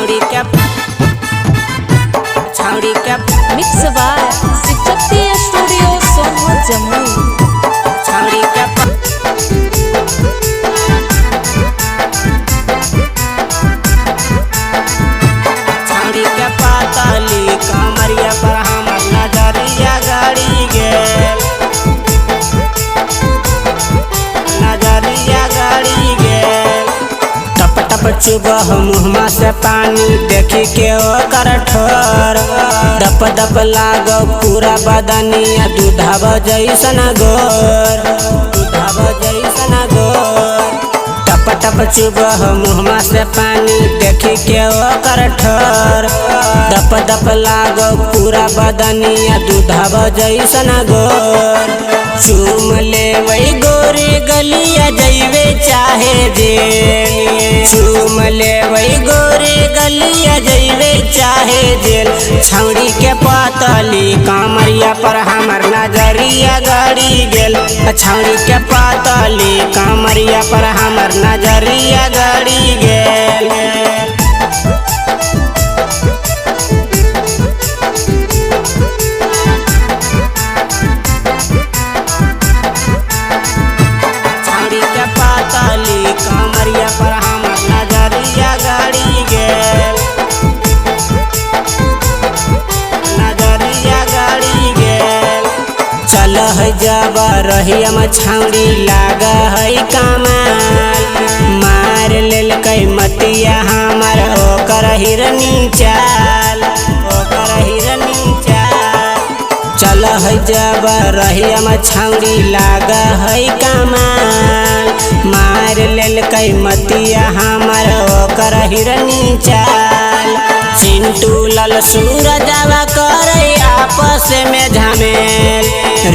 छौड़ी के, छौड़ी के। Mix by Shivshakti studio Sonwa Jamui. छौड़ी के। छौड़ी के पातली कमरिया पर हमर नजरिया गड़ी गेल, नजरिया गड़ी गेल। टप टप चुबह मुहमा से पानी देखी के ओकर ठोर, दप दप लागो पूरा बदनिया दूधाव जैसन गोर, दूधाव जैसन गोर। टप टप चुबह मुहमा से पानी देखी के ओकर ठोर, दप दप लागो पूरा बदनिया दूधाव जैसन गोर। चूम लेवै गोरी गलिया जैवे चाहे जेल, चूम लेवै गोरी गलिया जैवे चाहे जेल। छौड़ी के पातली कमरिया पर हमर नजरिया गड़ी गेल, छौड़ी के पातली कमरिया पर हमर नजरिया गड़ी गेल। छौड़ी के पातली कमरिया पर हमर नजरिया गड़ी गेल, नजरिया गड़ी गेल। चल है जब रहियम छौड़ी लाग है कमाल, मार लेलकै मतिया हमर ओकर हिरनी चाल, ओकर हिरनी चाल। चल है जब रहियम छौड़ी लाग है कमाल, मार लेलकै मतिया हमर ओकर हिरनी चाल। चिंटू लाल सूरजवा करे आपस में झमेल,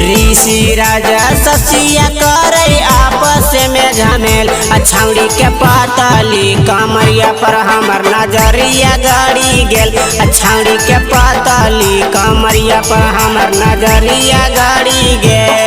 ऋषि राजा शशिया करे आपस में झमेल। आ छौड़ी के पातली कमरिया पर हमर नजरिया गड़ी गेल, आ छौड़ी के पातली कमरिया पर हमर नजरिया गड़ी गेल।